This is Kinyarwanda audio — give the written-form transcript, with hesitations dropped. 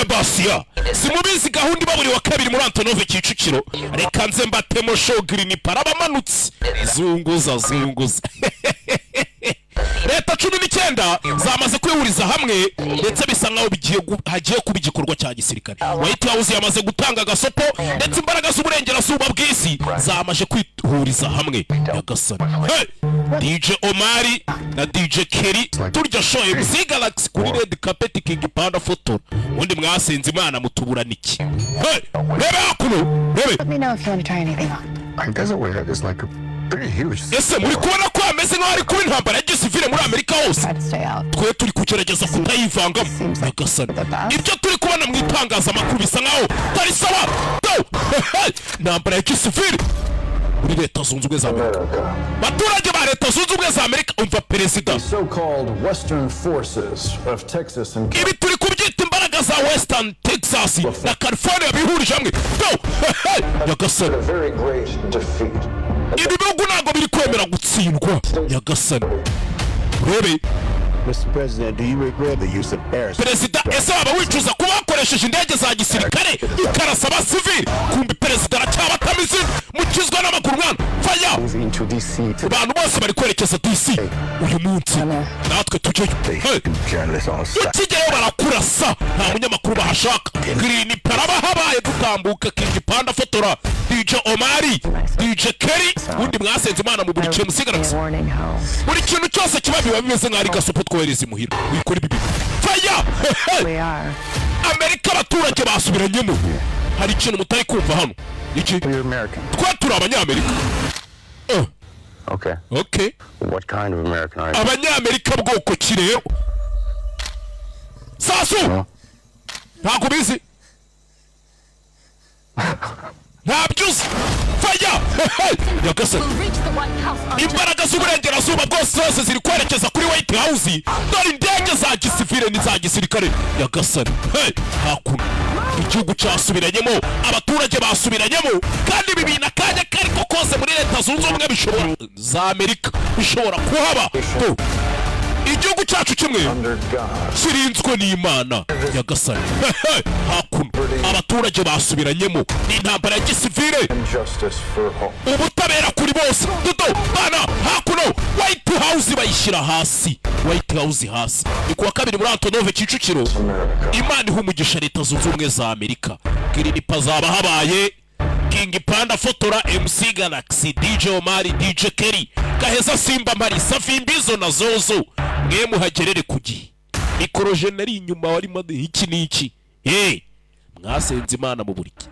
Basiya, simubizi gahunda iba buri wa kabiri muri Antonove Kicukiro. Reka nze mbatemo show. Green parabamanutse, zunguza zunguza. Leta 19 zamaze kwihuriza hamwe, ndetse bisa nkaho hagiye kuba igikorwa cya gisirikare. White House yamaze gutanga agasopo, ndetse imbaraga z'uburengerazuba bw'isi zamaze kwihuriza hamwe. Nyagasani! Hey! DJ Omari na DJ Kelly turya show, MC Galaxy kuri red carpet, King Panda fotora. Ubundi mwasenze Imana mutuburana iki? Hey! Rebe hakuno, rebe. Let me know if you want to try anything on. I guess aware there's like a pretty huge. Ese muri kubona ko hameze nk'aho hari kuba intambara ya gisivile muri Amerika hose? Try to stay out. Twe turi kugerageza kutayivangamo. Nyagasani, ibyo turi kubona mu itangazamakuru bisa nkaho tari sawa do. Intambara ya gisivile muri Leta Zunze Ubumwe za Amerika. Baturage ba Leta Zunze Ubumwe za Amerika, umva perezida. So-called Western forces of Texas and Ibi turi kubyita imbaraga za Western Texas na California bihurije hamwe do. Nyagasani! A very great defeat. Ibi bihugu ntabwo biri kwemera gutsindwa. Nyagasani, urebe. Mr. President, do you regret the use of air? Perezida, ese waba wicuza kuba wakoresheje indege za gisirikare ikarasa abasivili? Kumbi perezida aracyabatamizi mukizwa n'amaguru mwana faya. Into DC. Abantu bose bari kwerekeza DC uyu munsi, natwe tujyeyo. Hey! Journalists on site. Ukigerayo barakurasa, nta munyamakuru bahashaka. Green parabahabaye dutambuka, King Panda fotora, DJ Omari, DJ Kelly. Ubundi mwasenze Imana mu buri kintu musigaragza. Warning home. Buri kintu cyose kiba biba bimeze nk'aho ari gasopo twohereza imuhira. Wikora ibi bintu faya. We are. Amerika, abaturage basubiranyemo. Hari ikintu mutari kumva hano. Iki? You're American. Twe turi Abanyamerika. Okay. Okay. What kind of American are you? Abanyamerika bwoko ki rero? Sasu ntabwo ubizi, ntabyo uzi. Faya, nyagasani! Imbaraga z'uburengerazuba bwose zose ziri kwerekeza kuri White House. Dore indege za gisivile n'iza gisirikare. Nyagasani! Hey, hakuno igihugu cyasubiranyemo, abaturage basubiranyemo, kandi ibi bintu akanya kariko kose muri Leta Zunze Ubumwe bishobora za Amerika bishobora kuhaba. Tu, igihugu cyacu kimwe Under God. kirinzwe n'Imana. Nyagasani! Hey, hakuno abaturage basubiranyemo, ni intambara ya gisivile. And justice for all. Ubutabera kuri bose. Dudo bana hakuno, White House bayishyira hasi, White House hasi. Ni kuwa kabiri muri Antonove Kicukiro. America. Imana iha umugisha Leta Zunze Ubumwe za Amerika. Green pazaba habaye, King Panda fotora, MC Galaxy, DJ Omari, DJ Kelly, Gaheza, Simba Mari, Safimbizo na Zozo. Mwe muhagerere ku gihe. Mikorojene ari inyuma warimo iki n'iki. Hey, mwasenze Imana mu buriki.